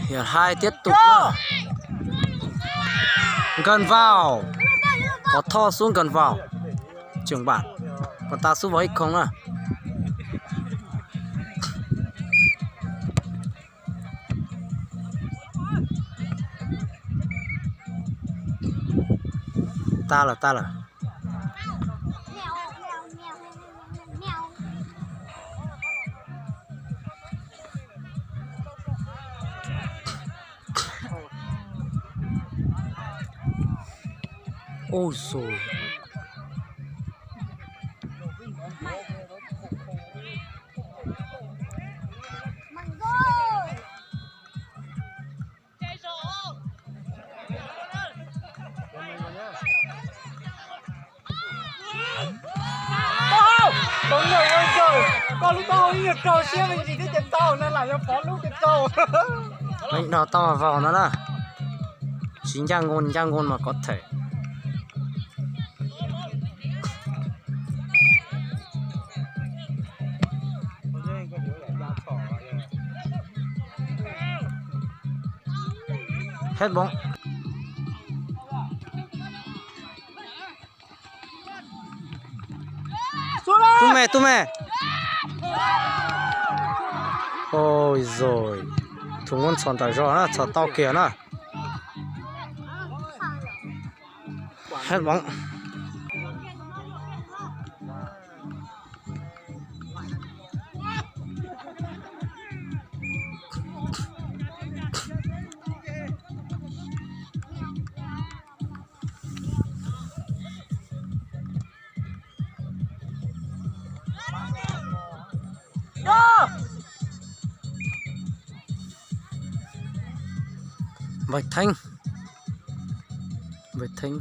Hiệp hai tiếp tục na. Gần vào. Có Tho sút gần vào. Trưởng bản. Còn ta sút vào ích không na. Ta lawm, ta lawm. Ôi dồi. Koj lub taub hau ib nyuag raug siab me ntsis thiab ces tau, no lam yog pov lub ces tau. Leej no tau mas vau no na. Tsis ncaj nkoos, ncaj nkoos mas có thể. Hết bóng. Tub me, tub me. Ôi rồi. Thum muab ntxhov ntawm zog na, ntxhov tau kiag na. Hết bóng. Npawg Theeb. Npawg Theeb.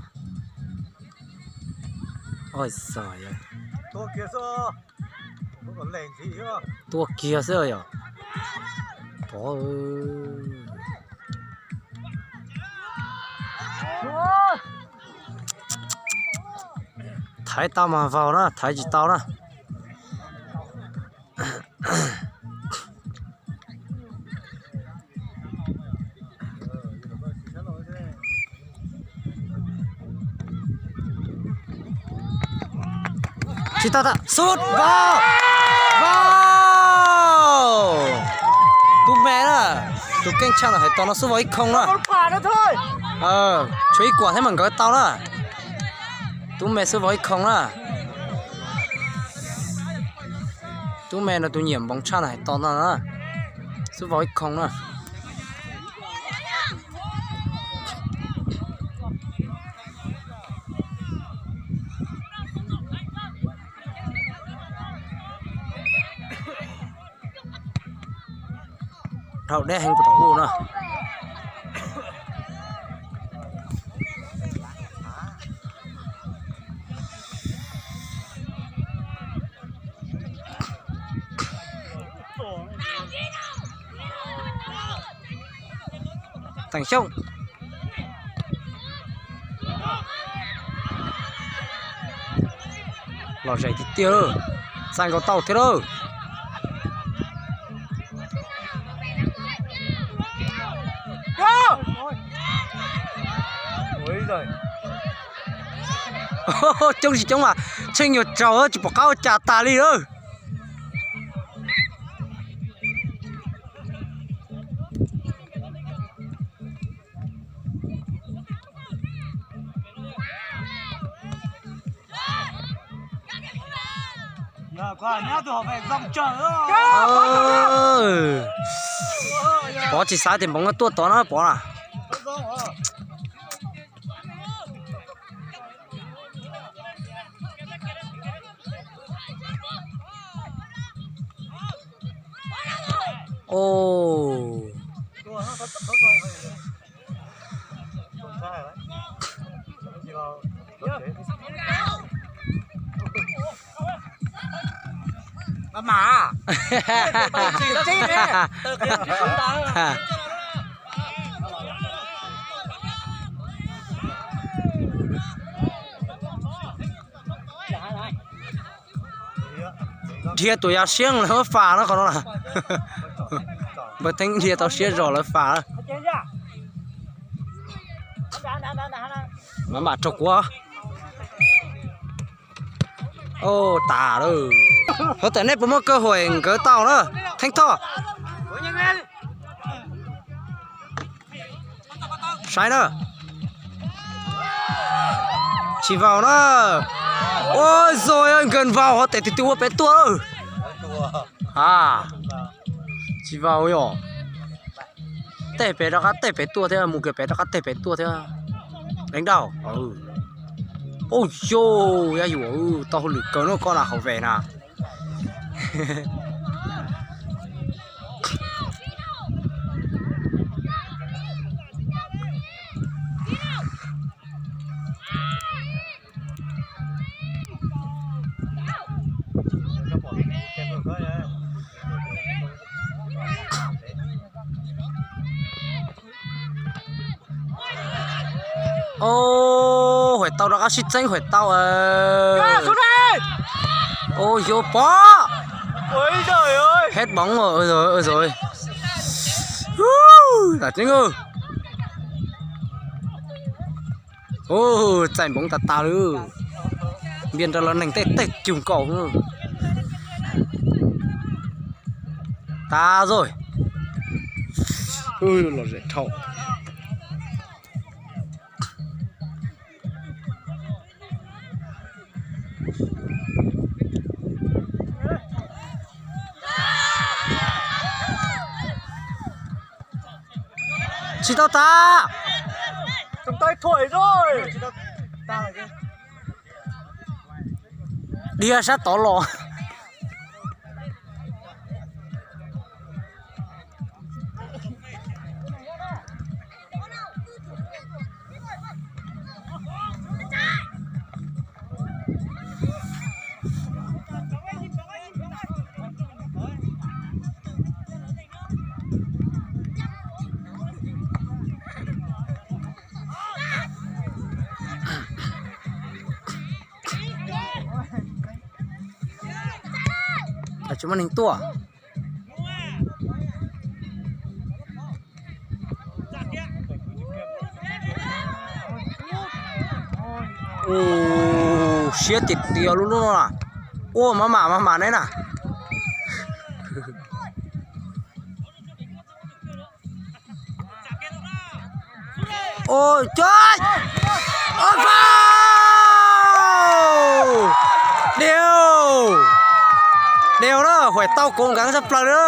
Oj, tua kiag xwb yom. Pov. Thaiv tau mas vau na, thaiv tsis tau na. Tsis tau, tau, sút, vau, vau. Tub me na, tus keej tshaj ntawm hais tos no sút vau ib không na. Tshuav ib kuam thiab mas nkawd tau na. Tub me sút vau ib không na. Tub me no tus nyiam npoov tshaj ntawm hais tos no na. Sút vau ib không na. Dhau deb heev puag tom ub na. Teem Xyooj. Lom zem tiag tiag, txaij nkaus tau thiab lawm. Coob tsis coob mas Tsheej yuav tsaug tsis pom qab ua cas tas li lawm. Pov tsis xav tias npoov tuaj tod na Pov na. Dhia tus ya siab lawv fas no qhov no na. Npawg Theeb dhia tau siab zog lawv fas. Mam mam raug kuv. Ua tas lawm. Hov tas nej puas muaj kawg huam nkawd tau na. Theeb Thoj. Saib na. Tsis vau na. Ua zog nkawd vau hov tas twg twg ua pem tuaj. A, tsis vau yom. Tej pem rov qab tej pem tuaj thiab, mus kiag pem rov qab tej pem tuaj thiab. Leej Dauj. Ua yog yaj yuam, tau hauj lwm kawg no koj na hauv ves na. Ua, huam tau rov qab sib txeeb huam tau. Ua yog pom. Head bóng rồi, ôi rồi, ôi rồi. Ui, tả chính ư. Ôi, txaij npoo tas tas lawm. Npias rau los neeg tej tej cug nkaus. Tas rồi. Ui, los zem dhau. Tsis tau tas. Dhia sab tod los. Tsis muaj neeg tuaj. Ua siab tiag tiag lub lub no na. Ua maj mam maj mam ne na. Ua, cov, ua, fau. Diav, diav na, huam tau koom nkees tshaj plaws na.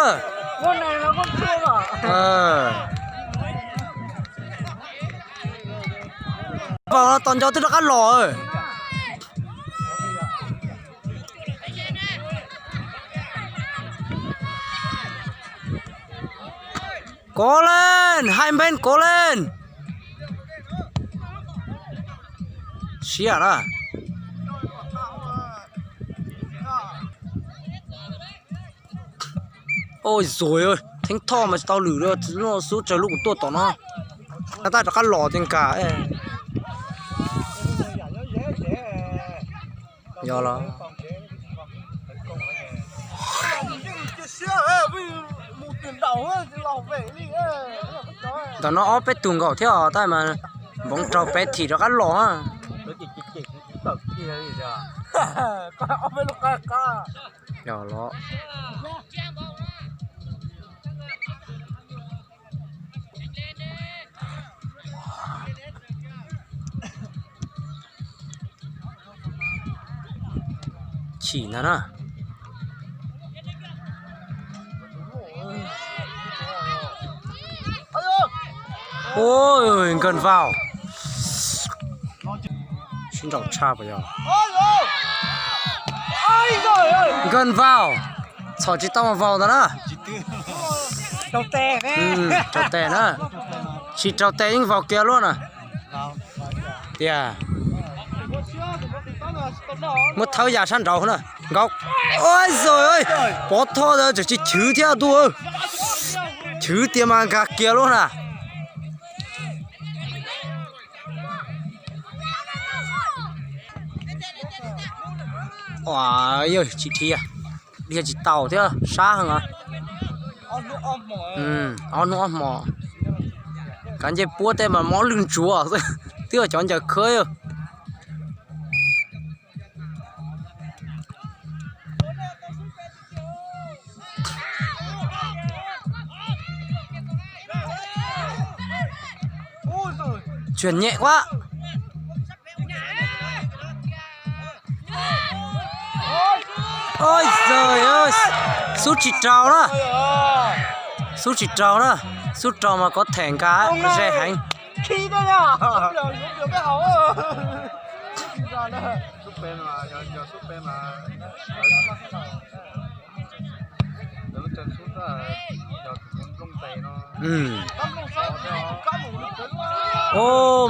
Vau no tos nco twb rov qab los. Kov leej, hais npeej kov leej. Siab na. Oj zuag, Theeb Thoj mas tsis tau lwm, xub tsawg lub kuv tuaj tom no. Tab rov qab los tiag nkaus. Yog los. Ntawm no ob peb tug nkaus thiab os, tab mas npoov raug peb thim rov qab los. Yog los. Chim ntag na. Ui, nkawg vau. Sib nraus tshaj puas yog? Nkawg vau. Txhom tsis tau mas vau ntag na. Raug tes na. Tsis raug tes yeej vau kiag luaj na. Tiag. Muab thawb ya sab nraud na. Nkaus. Ua zog, Pov Thoj tseem tsis chwv thiab ntuj. Chwv tiag mas nkag kiag luaj na. Ua, yog tsis dhia, dhia tsis tau thiab sab heev os. Ob hnub ob hmo, kav ncej puab tej mas mob lwg ntsuav xwb, twb yog cov ncaws khawb. Tsuag nyem quab. Oj, xub tsis raug na. Xub tsis raug na. Xub raug mas kov them nkaus ze heev.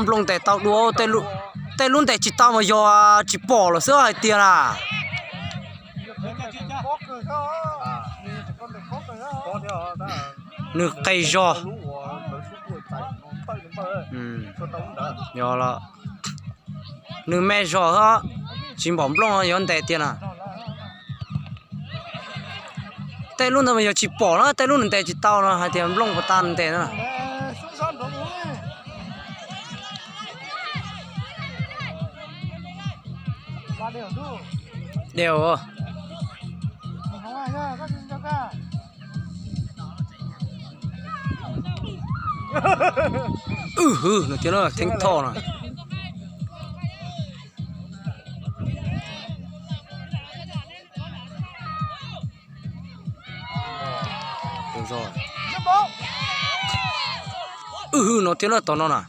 Nplooj ntes tau dua, tej lub ntes tsis tau mas yog tsis pom lawm xwb hais tias na. Nws qis zog. Yog los, nws me zog xwb, tsis npaum nplooj yuav ntes tiag na. Tej lub ntawd mas yog tsis pom na, tej lub nws ntes tsis tau no hais tias nplooj puas tau ntes na. Đều. Wb hwv no thiab na, Theeb Thoj no. Wb hwv no thiab na, tom no na.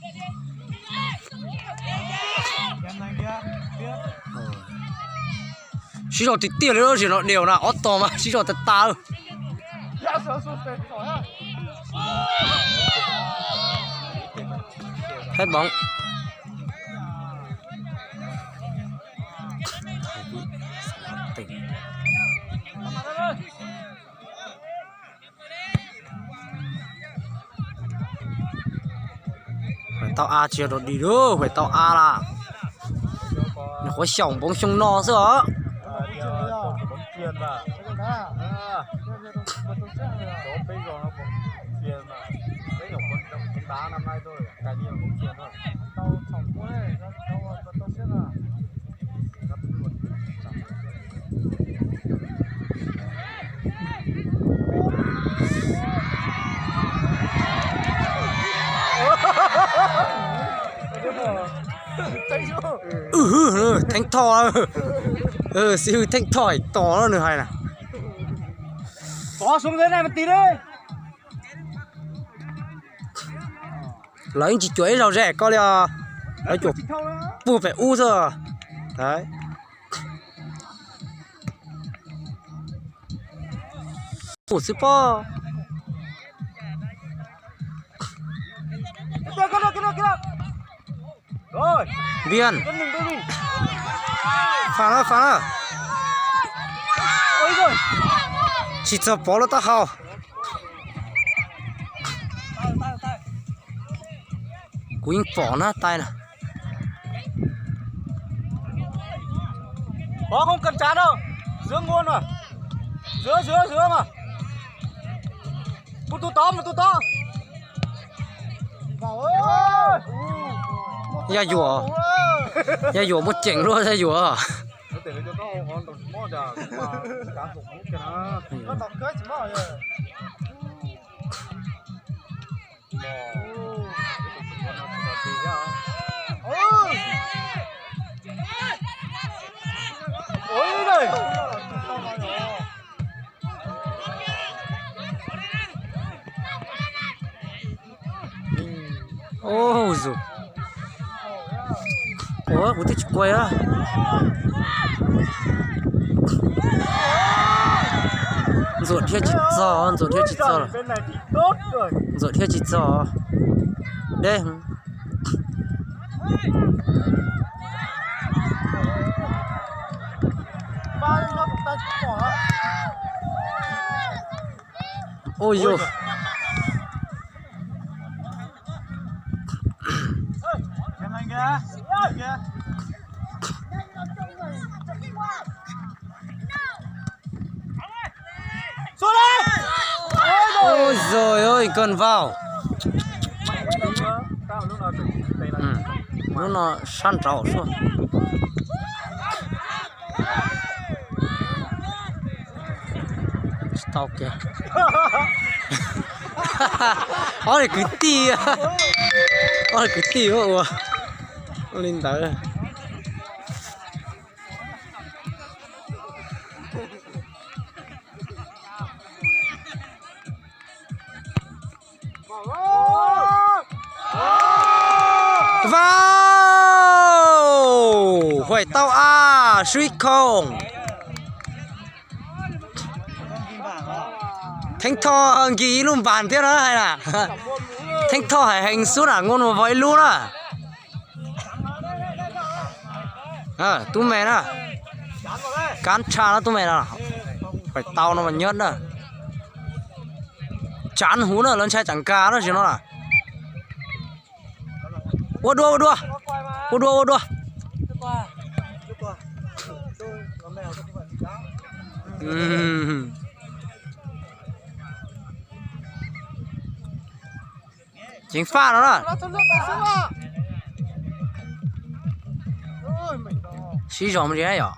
Sib zog tiag tiag li, zim no Đều na, ob tog mas sib zog tag tas. Haib boov. Hais tau a tsis yog rau dig lawm, hais tau a las. Nyuam qhuav xyaum npoov xyoo no xwb os. Wb hwv, Theeb Thoj, xib hwb Theeb Thoj hais tos nws hais na. Lawv yeej tsis cuam ib zaug ze koj li os. Lawv cuam puag pem ub xwb. Ub xwb pob. Npiaj. Fas na, fas na. Tsis txog Pov lub taub hau. Kuv yeej pom na, taij na. Pov không cần chán đâu. Dưỡng luôn mà. Dưỡng, dưỡng, dưỡng mà. Một tụ tóm, một tụ tóm. Yaj yuam, yaj yuam muaj ceem luaj yaj yuam. Ub, ua kuv twb tsis kuaj. Ntxuam dhia tsis txog, ntxuam dhia tsis txog, ntxuam dhia tsis txog. Deb. Ua yus. Rồi ơi, cơn vào. Lub no sab nraud sua. Tsis tau kiag. Ob niag kwv tij, ob niag kwv tij ua ua li ntawd. Vào! Huaim tau a, sub ib không. Theeb Thoj nkig ib lub npas thiab na hais na. Theeb Thoj hais heev xwb na, nkaus no vau ib lub na. Tub me na. Kab tshaj no tub me no. Huaim tau no mas nyob na. Tsav huv na, lawv ntshai tsam nkag no tsis no na. Ua dua ua dua. Ua dua ua dua. Ceev faj no na. Sib zog mus li yom.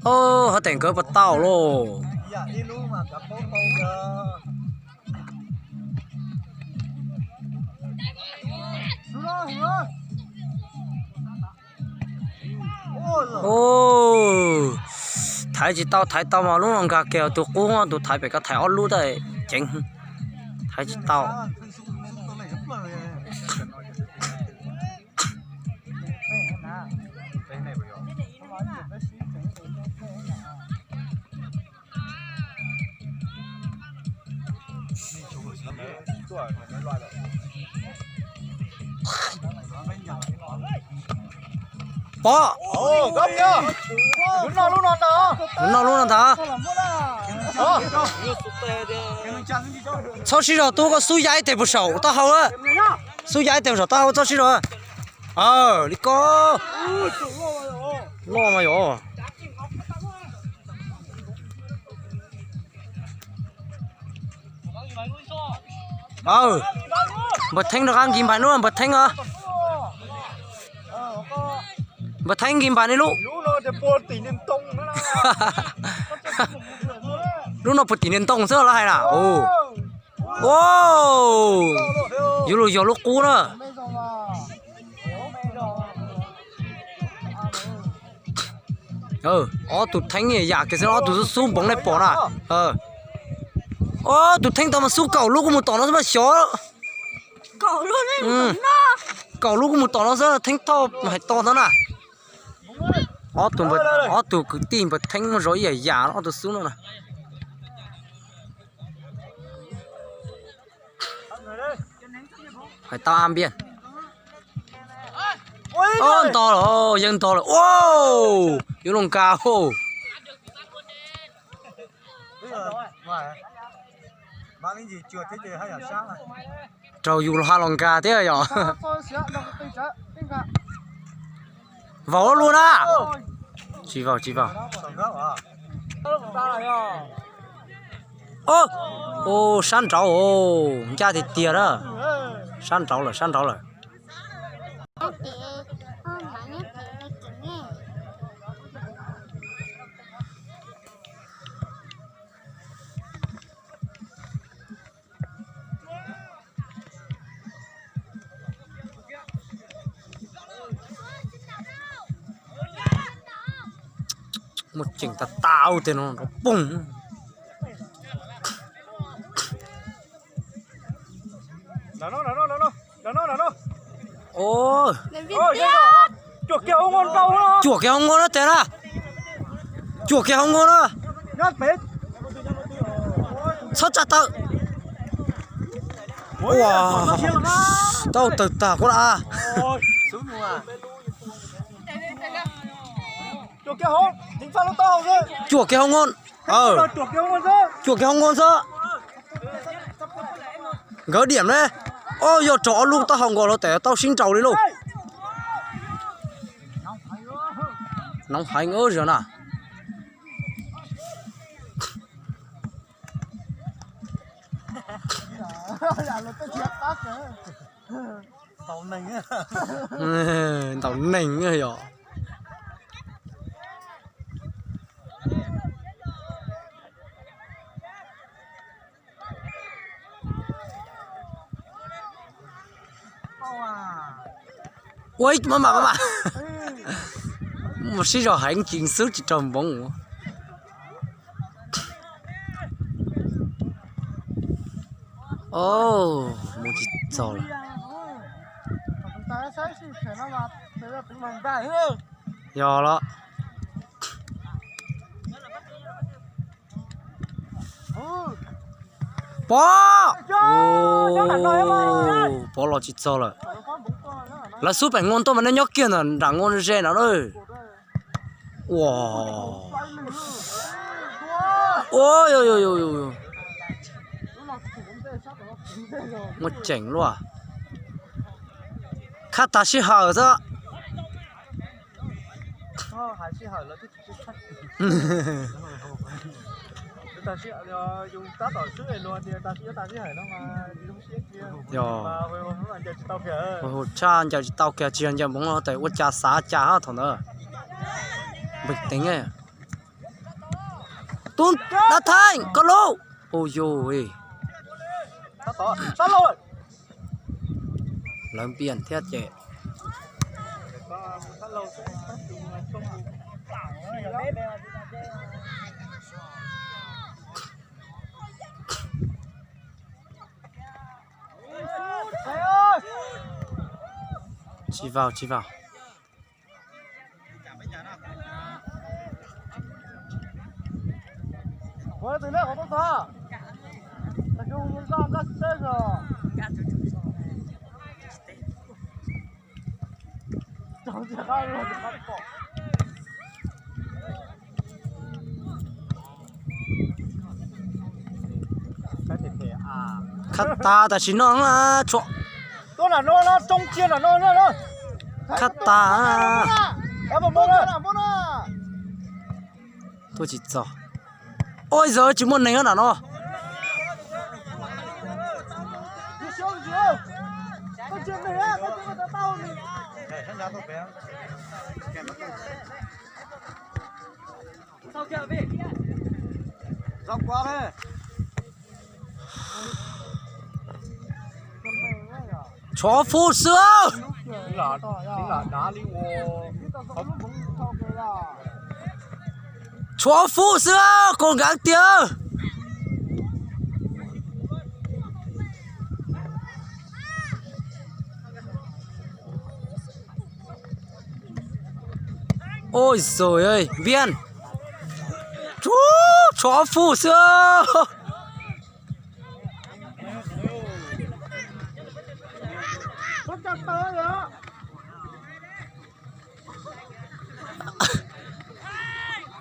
Hov teem nkawd puas tau lauj? Thaiv tsis tau, thaiv tau mas lub no nkag kiag tus qub, tus thaiv pem ko thaiv ob lub tas ceev. Thaiv tsis tau. Pov, lub no lub no ntag. Txhob sib zog tub, koj xub ya ib teg puag saum taub hau. Xub ya ib teg puag saum taub hau, txhob sib zog. Li ko. Loj mas yom. Npawg Theeb rov qab nkig npais lub, npawg Theeb os. Npawg Theeb nkig npais nej lub. Lub no puag tim niag ntoo xwb los hais na. Yuav luag yog lub qub na. Ob tug Theeb yam kiag xwb, ob tug xub xub npoov nej pom na. Ob tug Theeb tau mas xub kaum lub kuj mus tom no xwb mas xyov. Kaum lub kuj mus tom no xwb, Theeb Thoj hais tau ntag na. Ob tug kwv tij npawg Theeb muaj zog ib yam yam ob tug xub no na. Hais tau a npiaj. Ob nto lawm, yawg nto lawm. Yuav luag nkag hos. Raug yus los ha los nkag thiab yom. Vaus luaj na. Tsis vaus, tsis vaus. Sab nraud, ncaj tiag tiag na. Sab nraud lawm, sab nraud lawm. Muaj ceem tas tas tej no nrov poog. Cuam kiag hauv nkuaj na tes na. Cuam kiag hauv nkuaj na. Txhob tsa tawm. Ua, tau tawg tag kuv na. Cuam kiag hauv nkoos. Cuam kiag hauv nkoos xwb. Nkawd diam ne. Ob, yog raug ob lub taub hau nkaus los tes tau sib nraus li lauj. Noov heev zog na. Ntaus neeg yog. Ua ib, maj mam, maj mam. Mus sib zog heev ces xwb tsis raug npoov. Mus tsis txog lawm. Yog los. Pov, Pov los tsis txog lawm. Lawv xub pem nkoos tuaj mas nej nyob kiag ntawm nram nkoos ze no na. Ua, ua, muaj ceem luaj. Khab tag sij hawm xwb. Yog, hu tshaj ncaws tsis tau kiag, tsis yog ncaws npoov los tes ua cas xav cas hab thaum ntawd. Npeeg teev. Tub Dab Theej koj lub. Ua yog, lawv npias thiab ces. Tsis vau, tsis vau. Khab tag tam sim no, khab tag. Tuaj tsis txog. Oj, zaum tsis muaj neeg nram no. Tshuav fub xwb. Tshuav fub xwb, kos nkav tiag. Oj zoj, Npiaj, tshuav fub xwb.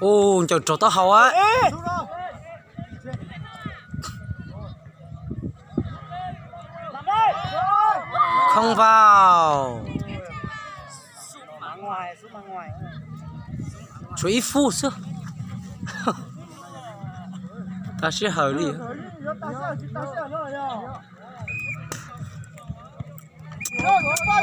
Oj, ncaws raug taub hau. Không vào. Tshuav ib fub xwb. Tag sij hawm li. Ua